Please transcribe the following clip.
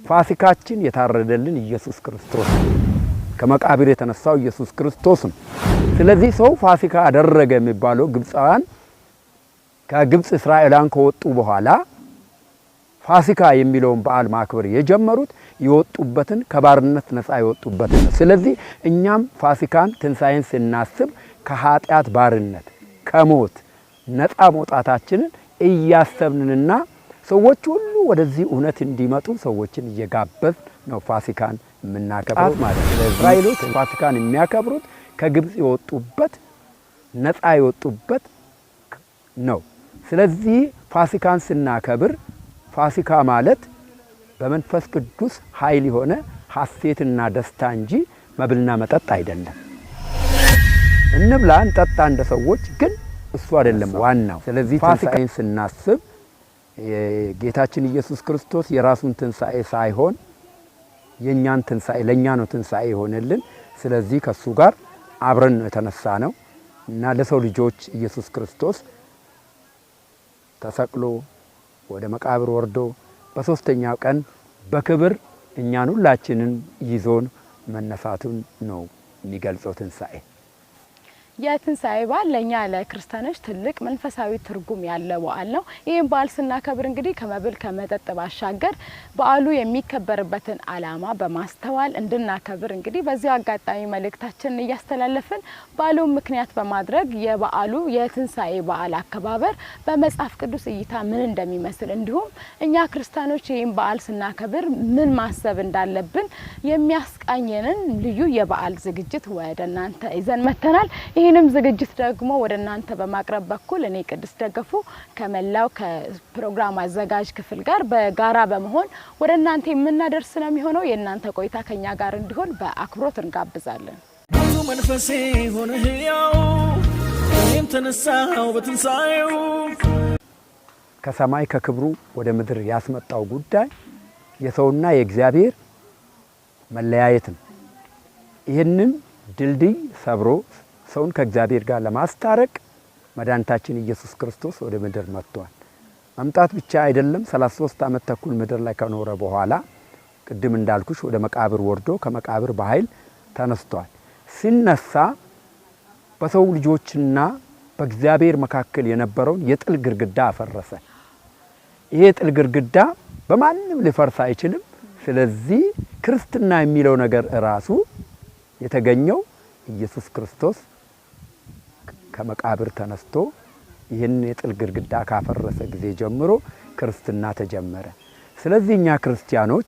ፋሲካችን የታረደልን ኢየሱስ ክርስቶስ ነው። ከመቃብር የተነሳው ኢየሱስ ክርስቶስ ነው። ስለዚህ ሰው ፋሲካ አደረገ የሚባለው ግብፃውያን ከግብፅ እስራኤላውያን ከወጡ በኋላ ፋሲካ የሚለውን በዓል ማክበር የጀመሩት የወጡበትን ከባርነት ነፃ የወጡበትን ነው። ስለዚህ እኛም ፋሲካን ትንሣኤን ስናስብ ከኃጢአት ባርነት ከሞት ነፃ መውጣታችንን እያሰብንና ሰዎች ሁሉ ወደዚህ እውነት እንዲመጡ ሰዎችን እየጋበዝን ነው ፋሲካን የምናከብረው ማለት ነው። እስራኤሎች ፋሲካን የሚያከብሩት ከግብፅ የወጡበት ነፃ የወጡበት ነው። ስለዚህ ፋሲካን ስናከብር ፋሲካ ማለት በመንፈስ ቅዱስ ኃይል የሆነ ሐሴትና ደስታ እንጂ መብልና መጠጥ አይደለም። እንብላ እንጠጣ እንደ ሰዎች፣ ግን እሱ አይደለም ዋናው። ስለዚህ ፋሲካን ስናስብ ጌታችን ኢየሱስ ክርስቶስ የራሱን ትንሣኤ ሳይሆን የእኛን ትንሣኤ ለእኛ ነው ትንሣኤ የሆነልን። ስለዚህ ከእሱ ጋር አብረን ነው የተነሳ ነው እና ለሰው ልጆች ኢየሱስ ክርስቶስ ተሰቅሎ ወደ መቃብር ወርዶ በሶስተኛው ቀን በክብር እኛን ሁላችንን ይዞን መነሳቱን ነው የሚገልጸው ትንሣኤ። የትንሣኤ በዓል ለእኛ ለክርስቲያኖች ትልቅ መንፈሳዊ ትርጉም ያለው በዓል ነው። ይህም በዓል ስናከብር እንግዲህ ከመብል ከመጠጥ ባሻገር በዓሉ የሚከበርበትን ዓላማ በማስተዋል እንድናከብር እንግዲህ በዚሁ አጋጣሚ መልእክታችንን እያስተላለፍን በዓሉን ምክንያት በማድረግ የበዓሉ የትንሣኤ በዓል አከባበር በመጽሐፍ ቅዱስ እይታ ምን እንደሚመስል እንዲሁም እኛ ክርስቲያኖች ይህን በዓል ስናከብር ምን ማሰብ እንዳለብን የሚያስቃኘንን ልዩ የበዓል ዝግጅት ወደ እናንተ ይዘን መጥተናል። ይህንም ዝግጅት ደግሞ ወደ እናንተ በማቅረብ በኩል እኔ ቅድስት ደገፉ ከመላው ከፕሮግራም አዘጋጅ ክፍል ጋር በጋራ በመሆን ወደ እናንተ የምናደርስ ነው የሚሆነው። የእናንተ ቆይታ ከኛ ጋር እንዲሆን በአክብሮት እንጋብዛለን። ብዙ መንፈሴ ሆነ ሕያው፣ እኔም ተነሳው በትንሣኤው። ከሰማይ ከክብሩ ወደ ምድር ያስመጣው ጉዳይ የሰውና የእግዚአብሔር መለያየት ነው። ይህንን ድልድይ ሰብሮ ሰውን ከእግዚአብሔር ጋር ለማስታረቅ መድኃኒታችን ኢየሱስ ክርስቶስ ወደ ምድር መጥቷል። መምጣት ብቻ አይደለም፣ 33 ዓመት ተኩል ምድር ላይ ከኖረ በኋላ ቅድም እንዳልኩሽ ወደ መቃብር ወርዶ ከመቃብር በኃይል ተነስቷል። ሲነሳ በሰው ልጆችና በእግዚአብሔር መካከል የነበረውን የጥል ግድግዳ አፈረሰ። ይሄ የጥል ግድግዳ በማንም ሊፈርስ አይችልም። ስለዚህ ክርስትና የሚለው ነገር እራሱ የተገኘው ኢየሱስ ክርስቶስ ከመቃብር ተነስቶ ይህን የጥል ግድግዳ ካፈረሰ ጊዜ ጀምሮ ክርስትና ተጀመረ። ስለዚህ እኛ ክርስቲያኖች